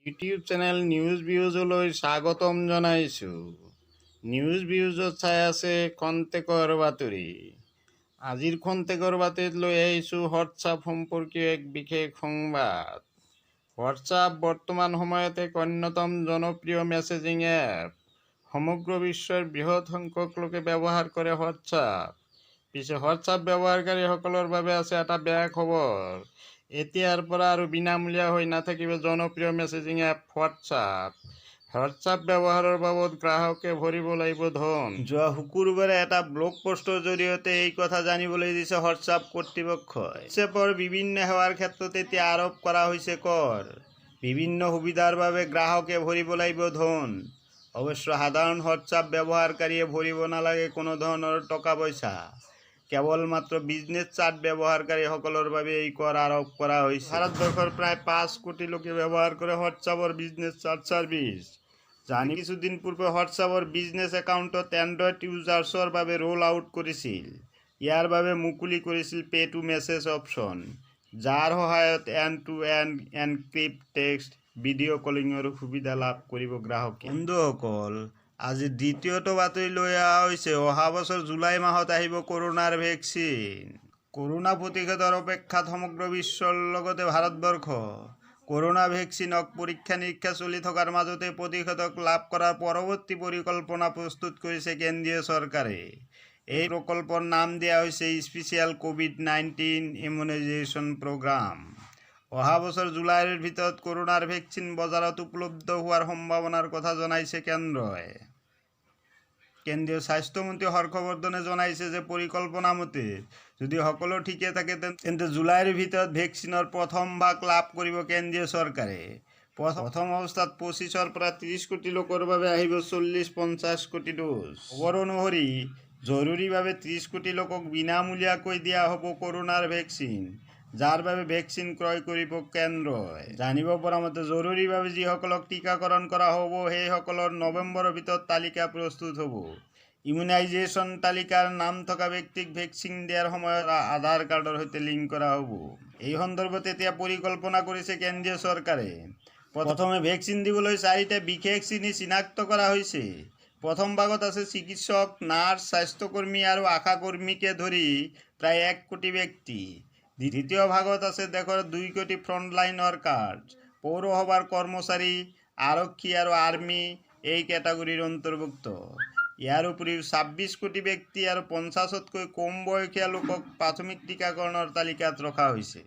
YouTube channel news ভিউজলৈ স্বাগতম জনাইছোঁ। News ভিউজত চাই আছে খন্তেকৰ বাতৰি। আজিৰ খন্তেকৰ বাতৰিত লৈ আহিছোঁ হোৱাটছআপ সম্পৰ্কীয় এক বিশেষ সংবাদ। হোৱাটছআপ বৰ্তমান সময়ত এক অন্যতম জনপ্ৰিয় মেছেজিং এপ। সমগ্ৰ বিশ্বৰ বৃহৎ সংখ্যক লোকে ব্যৱহাৰ কৰে হোৱাটছআপ। পিছে হোৱাটছআপ ব্যৱহাৰকাৰীসকলৰ বাবে আছে এটা বেয়া খবৰ। এতিয়াৰ পৰা আৰু বিনামূলীয়া হৈ নাথাকিব জনপ্ৰিয় মেছেজিং এপ হোৱাটছআপ। হোৱাটছআপ ব্যৱহাৰৰ বাবদ গ্ৰাহকে ভৰিব লাগিব ধন। যোৱা শুকুৰবাৰে এটা ব্লগ পোষ্টৰ জৰিয়তে এই কথা জানিবলৈ দিছে হোৱাটছআপ কৰ্তৃপক্ষই। হোৱাটছএপৰ বিভিন্ন সেৱাৰ ক্ষেত্ৰত এতিয়া আৰোপ কৰা হৈছে কৰ। বিভিন্ন সুবিধাৰ বাবে গ্ৰাহকে ভৰিব লাগিব ধন। অৱশ্য সাধাৰণ হোৱাটছআপ ব্যৱহাৰকাৰীয়ে ভৰিব নালাগে কোনো ধৰণৰ টকা পইচা। কেৱল মাত্ৰ বিজনেছ চাট ব্যৱহাৰকাৰীসকলৰ বাবে এই কৰ আৰোপ কৰা হৈছে। ভাৰতবৰ্ষৰ প্ৰায় 5 কোটি লোকে ব্যৱহাৰ কৰে হোৱাটছআপৰ বিজনেছ চাট ছাৰ্ভিচ। জানি কিছুদিন পূৰ্বে হোৱাটছআপৰ বিজনেছ একাউণ্টত এণ্ড্ৰইড ইউজাৰ্ছৰ বাবে ৰোল আউট কৰিছিল। ইয়াৰ বাবে মুকলি কৰিছিল পে টু মেছেজ অপশ্যন, যাৰ সহায়ত end to end encrypt text, video কলিঙৰ সুবিধা লাভ কৰিব গ্ৰাহকে। বন্ধুসকল, আজি দ্বিতীয়টো বাতৰি লৈ অহা হৈছে। অহা বছৰ জুলাই মাহত আহিব কৰোণাৰ ভেকচিন। কৰোণা প্ৰতিষেধকৰ অপেক্ষাত সমগ্ৰ বিশ্বৰ লগতে ভাৰতবৰ্ষ। কৰোণা ভেকচিনক পৰীক্ষা নিৰীক্ষা চলি থকাৰ মাজতে প্ৰতিষেধক লাভ কৰাৰ পৰৱৰ্তী পৰিকল্পনা প্ৰস্তুত কৰিছে কেন্দ্ৰীয় চৰকাৰে। এই প্ৰকল্পৰ নাম দিয়া হৈছে Special COVID-19 Immunization Programme। অহা বছৰ জুলাইৰ ভিতৰত কৰোণাৰ ভেকচিন বজাৰত উপলব্ধ হোৱাৰ সম্ভাৱনাৰ কথা জনাইছে কেন্দ্ৰই। কেন্দ্ৰীয় স্বাস্থ্যমন্ত্ৰী হৰ্ষবৰ্ধনে জনাইছে যে পৰিকল্পনা মতে যদি সকলো ঠিকে থাকে, তেন্তে জুলাইৰ ভিতৰত ভেকচিনৰ প্ৰথম ভাগ লাভ কৰিব কেন্দ্ৰীয় চৰকাৰে। প্ৰথম অৱস্থাত 25ৰ পৰা 30 কোটি লোকৰ বাবে আহিব 40-50 কোটি ড'জ। খবৰ অনুসৰি জৰুৰীভাৱে 30 কোটি লোকক বিনামূলীয়াকৈ দিয়া হ'ব কৰোণাৰ ভেকচিন, যাৰ বাবে ভেকচিন ক্ৰয় কৰিব কেন্দ্ৰই। জানিব পৰা মতে জৰুৰীভাৱে যিসকলক টীকাকৰণ কৰা হ'ব, সেইসকলৰ নৱেম্বৰৰ ভিতৰত তালিকা প্ৰস্তুত হ'ব। ইমিউনাইজেশ্যন তালিকাৰ নাম থকা ব্যক্তিক ভেকচিন দিয়াৰ সময়ত আধাৰ কাৰ্ডৰ সৈতে লিংক কৰা হ'ব। এই সন্দৰ্ভত এতিয়া পৰিকল্পনা কৰিছে কেন্দ্ৰীয় চৰকাৰে। প্ৰথমে ভেকচিন দিবলৈ চাৰিটা বিশেষ শ্ৰেণী চিনাক্ত কৰা হৈছে। প্ৰথম ভাগত আছে চিকিৎসক, নাৰ্ছ, স্বাস্থ্যকৰ্মী আৰু আশাকৰ্মীকে ধৰি প্ৰায় 1 কোটি ব্যক্তি। দ্বিতীয় ভাগত আছে দেশৰ 2 কোটি ফ্ৰণ্টলাইন ৱৰ্কাৰ্ছ, পৌৰসভাৰ কৰ্মচাৰী, আৰক্ষী আৰু আৰ্মি এই কেটাগৰীৰ অন্তৰ্ভুক্ত। ইয়াৰ উপৰিও 26 কোটি ব্যক্তি আৰু 50তকৈ কম বয়সীয়া লোকক প্ৰাথমিক টীকাকৰণৰ তালিকাত ৰখা হৈছে।